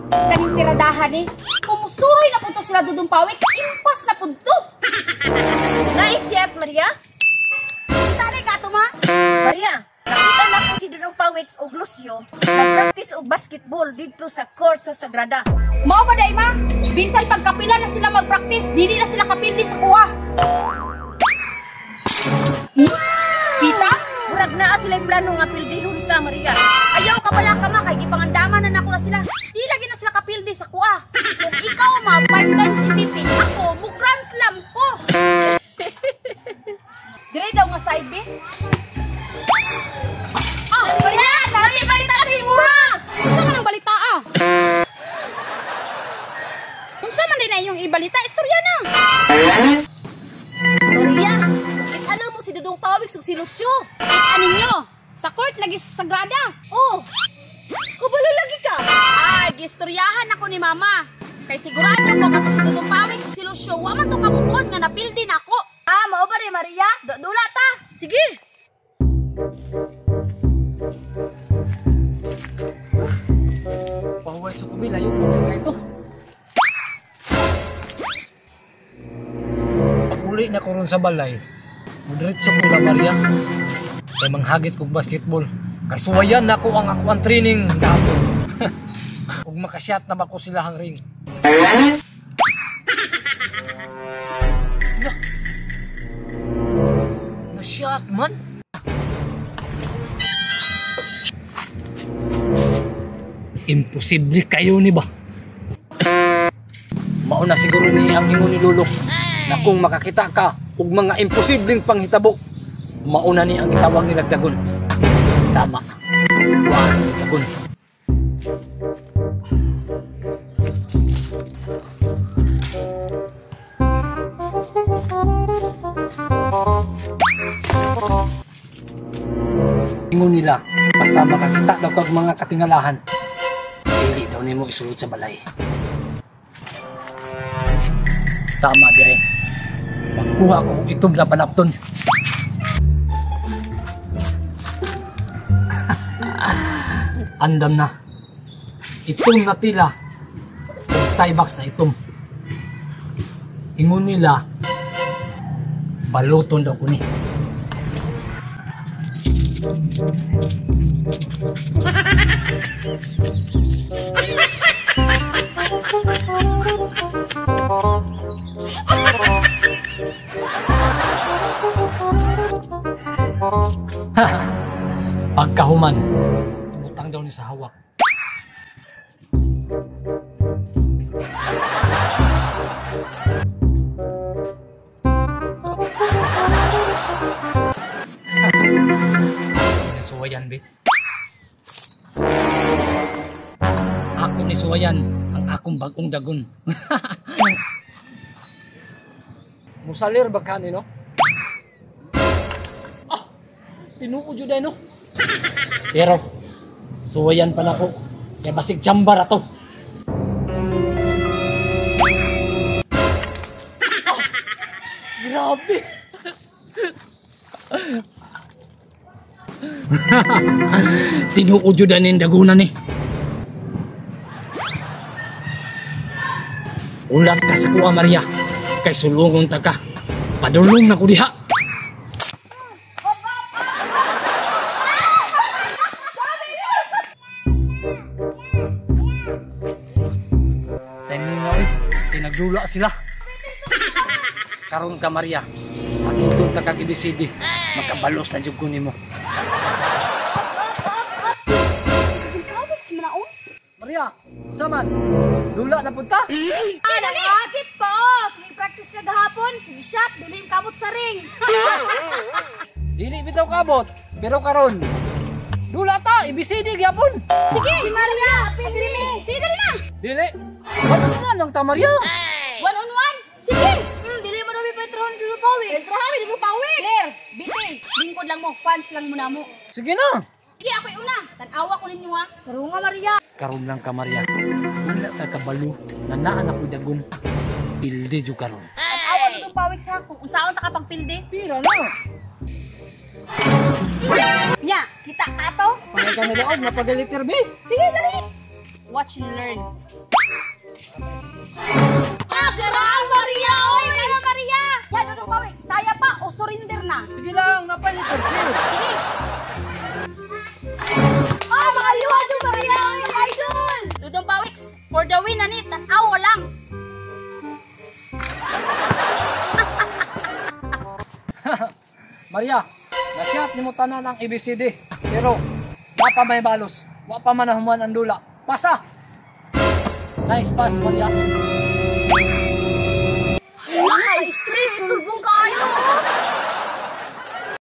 Kaning tiradahan eh. Pumusuroy na punto sila Dudong Pawix, impas na punto. Naisiat, Maria? Saan ka to, ma? Maria, nakita na ko si Dudong Pawix og Lucio nag-practice og basketball dito sa court sa Sagrada. Mao ba day, ma? Bisan pagkapila na sila mag-practice, dili na sila kapildi sa kuha. Kita? Murag naa sila plano nga pildihon ka, Maria. Ayaw ka pala ka, ma, kay gipangandaman na nako na sila. Di lagi na sila kapildi sa kuha. Kung ikaw, ma, 5 times ipipin, ako, mo grand slam ko. Dire daw nga side, be. Ah, Maria, dami balita sa imuha. Unsa man ang balita, ah? Unsa man din na inyong ibalita? Istorya na. Maria, kita na mo si Dudong Pawix ug si Lucio. Kita ninyo, sa court lagi sa Sagrada. Oh, kabalo lagi ka. Ay, gistoryahan ako ni Mama. Kay sigurado ko kato si Dudong Pawix ug si Lucio, wa man to kabubuon nga napildi na ako. Ah, mao ba ni Maria? Dula ta. Sige. Pahuway sa kubi, layo ko na ito. Pag-uli na ko ron sa balay, mudiretso ko na Maria. Kay manghagit kog basketball. Kay suwayan na ko ang akuang training gapon. Kung makasyat na ba ko sila hang ring. Na, na-shot man. Imposible kayo ni ba? Mauna siguro ni ang ingon ni Lolo na kung makakita ka og mga imposibleng panghitabo, mauna ni ang gitawag ni Lagdagon. Tama. Wa ni Dagon. Ingon nila, basta makakita daw kag mga katingalahan, dili daw nimo isulod sa balay. Tama di ay. Magkuha ko og itom na panapton. Andam na. Itom na tila. Tie box na itom. Ingon nila, baluton daw ko ni. Pagkahuman, ibutang daw ni sa hawak. Suwayan, be. Ako ni suwayan ang akong bagong dagon. Musalir ba ka ni, no? Ah, tinuod jud ay, no? Pero suwayan pa nako kay basig chambar ato. Ah, grabe. Tinuod jud aning dagunan ni. Ulat ka sa kuha, Maria. Kay sulungon ta ka. Padulong na ko diha. Timing nga, oy. Pinagdula sila. Karon ka, Maria. Pagitong ta kag ABCD. Makabalos na jud ko nimo. Maria, unsa man? Dula na punta? Ah, nangakit pa oh. Sige practice ka gahapon, sige shot, dili yung kabot sa ring. Dili bitaw kabot, pero karon dula ta, ABCD gyapon. Sige, si Maria, apil dili. Sige, dali na. Dili. One on one lang ta, Maria. One on one. Sige. Dili mo na Petron dulo pawik. Petron dulo pawik. Clear. Biti, lingkod lang mo, fans lang mo na mo. Sige na. Sige, ako'y una. Tan-awa ko ninyo ha. Pero nga, Maria. Karon lang ka, Maria. Wala ka kabalo na naa na ko'y dagon. Pildi jud karon. Tan-awa dudong pawik sa ako. Unsaon ta ka pang pildi? Pira na. Nya, kita ka ato? Pangay ka nila og napagalitir be. Sige, dali. Watch and learn. Ah, garaang Maria, oy! Kaya Maria! Yan, Dudong Pawis, kaya pa o surrender na? Sige lang, napay ni Persil. Sige! Ah, makaliwa yung Maria, oy! Idol! Dudong Pawis, for the win ani, tan-aw lang. Maria, nasihat nimo tanan ang ABCD. Pero wa pa may balos. Wa pa man nahuman ang dula. Pasa. Nice pass, Maria.